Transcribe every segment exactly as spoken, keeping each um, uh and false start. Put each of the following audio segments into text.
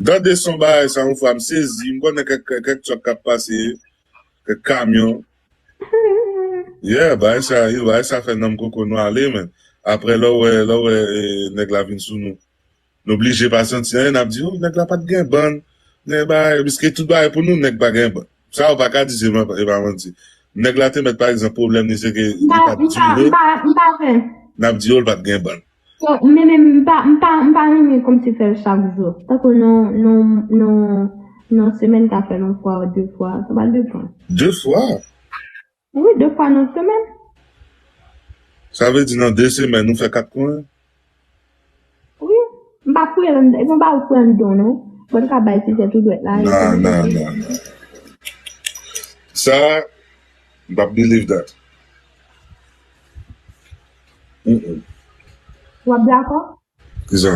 Tande son bagay sa yon fwa, m sezi, m konnen kèk, kèk, kèk tchòk k ap pase, kèk kamyon. Yeah, bagay sa, yo, bagay sa fè nanm koko nou ale, men. Apre, lè w wè, lè w wè, eh, nèg la vin sou nou, nou blije pa santi anyen, n ap di, oh, nèg la pa t gen bann, nèg bagay, piske tout bagay pou nou, nèg pa gen bann. Sa, ou pa ka di se man-, e pa manti. Nèg la te mèt, pa egzanp, pwoblèm li se ke li pa t dire, n ap di, oh, l pa t gen bann. So, men, men, m pa, m pa, m pa renmen kòmsi fè l chak jou. Tankou nan, nan, nan, nan semèn ka fè l yon fwa ou de fwa. Sa pa depan. De fwa? Wi, de fwa nan semèn. Sa vle di nan de semèn, nou fè kat kwen? Wi. M pa fouye nan, e bon, m pa fouye anndan, non. Bon, ka bay ti tèt ou dwèt la. Nan, nan, nan, nan. Sa, m p ap believe that. Mm-mm. W ap dakò? Kisa?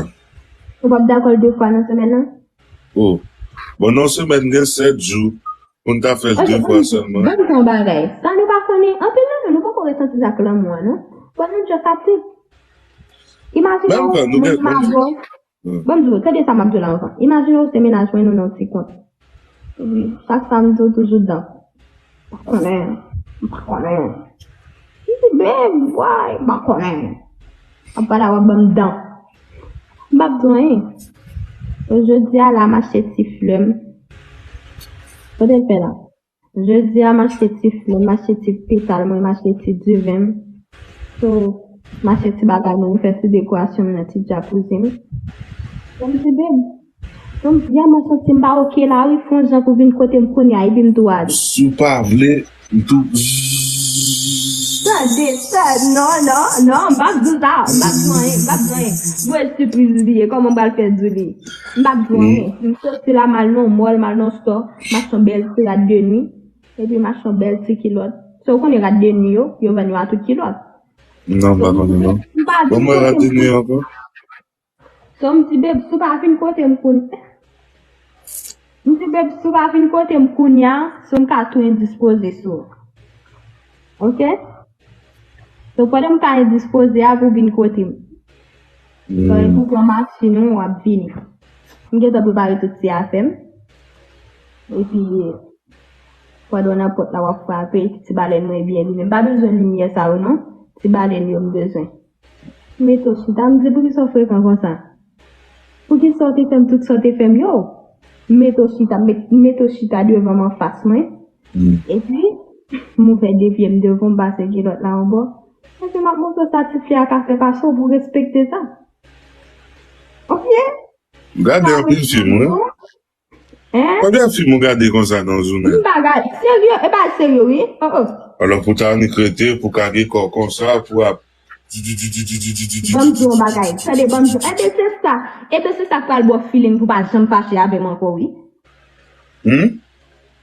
Ou p ap dakò l de fwa nan semèn nan? Oh. Bon, nan semèn, gen sèt jou. Pou n ta fè l de fwa sèlman. Ban m di yon bagay. Sa nou pa konnen, anpil nan nou, nou poko resanti sa k lanmou an, non. Bon, nou just ap trip. Imajine w, mwen m avè w. Ban m di w, tande sa m ap di w la anvan. Imajine w se mennaj mwen, nou nan yon ti kont. Epi, chak sa m di w toujou dan. M pa konnen. M pa konnen. M di, babe, why? M pa konnen. Ap pale a w ap ban m dan. M p ap di w anyen. Jodi a la, m achte ti flè m. Kote l fè la? Jodi a, m achte ti flè m, m achte ti petal mwen, m achte ti diven m. So, m achte ti bagay mwen, m fè ti dekorasyon m nan ti djakouzi m. So, m di, babe, so, m vrèman santi m pa oke la, wi, fè yon jan pou vin kote m kounye a, epi m tou ale. Si w pa vle, m tou zzz. Tande, sa, non, non, non, m p ap di w sa, m p ap di w anyen, m p ap di w anyen. Mwen sipriz li ye, kòman m pral fè di w li? M p ap di w anyen. M soti la, m al nan mòl, m al nan stò, m achte yon bèl ti rad de nwi. Epi m achte yon bèl ti kilòt. So, ou konnen rad de nwi yo, yo vann yo a tout kilòt. Non, m pa konnen, non. Ban mwen rad de nwi ankò. So, m di, babe, si w pa vin kote m kounye a, m di, babe, si w pa vin kote m kounye a, so m ka tou endispoze sou ou. Oke? So, pandan m ka endispoze a, pou w vin kote m. So, epi w pran machin ou, w ap vini. M gentan prepare tout ti afè m. Epi, pandan w nan pòt la, w ap frape, ti balèn mwen byen limen. M pa bezwen limyè sa yo, non. Ti balèn yo m bezwen. M mete w chita, m di, poukisa w frekan konsa? Poukisa w te fè m tout sa w te fè m yo? M mete w chita, m met-, m mete w chita devan m anfas mwen. Epi, m ouvè de pye m devan, m pase kilòt la yon bò. Epi, m ap montre w sa ti fi a ka fè pase w pou w respekte sa. Oke? Gade anpil fim, wi. Hein? Konbyen fim ou gade konsa nan jounen? M pa gade. Serye, e pa serye, wi. Oh, oh. Alò, pou ta annik rete, pou kage kò konsa, pou ap. Ban m di yon bagay. Tande, ban m di. Enben, se sa. Enben, se sa k pral ba w feeling pou pa janm fache avè m ankò, wi. Hmm?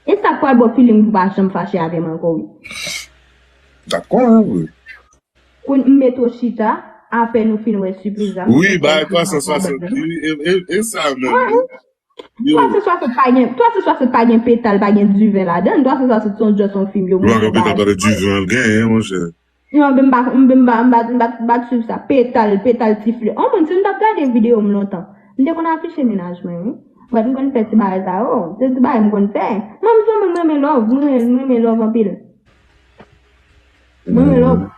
E sa k pral ba w feeling pou pa janm fache avè m ankò, wi. Dakò, wi. Pou m mete w chita, apre nou fin wè sipriz la. Wi, bay twa san swasant, wi, e, e, e sa menm, wi. Twa san swasant pa gen, twa san swasant pa gen petal, pa gen diven ladan l. Twa san swasant se yon just yon fim yo monte. Lwa gen petal, pa de diven l genyen, monchè. Non, men m pa, m pa, m pa, m pa, m pa t swiv sa. Petal, petal ti flè. Oh, moun, si m t ap gade videyo m lontan, m te konn afiche mennaj mwen, wi. But m konn fè ti bagay sa yo. Se ti bagay m konn fè. Mwen, m se yon moun, m renmen love, m renmen, m renmen love anpil. M renmen love.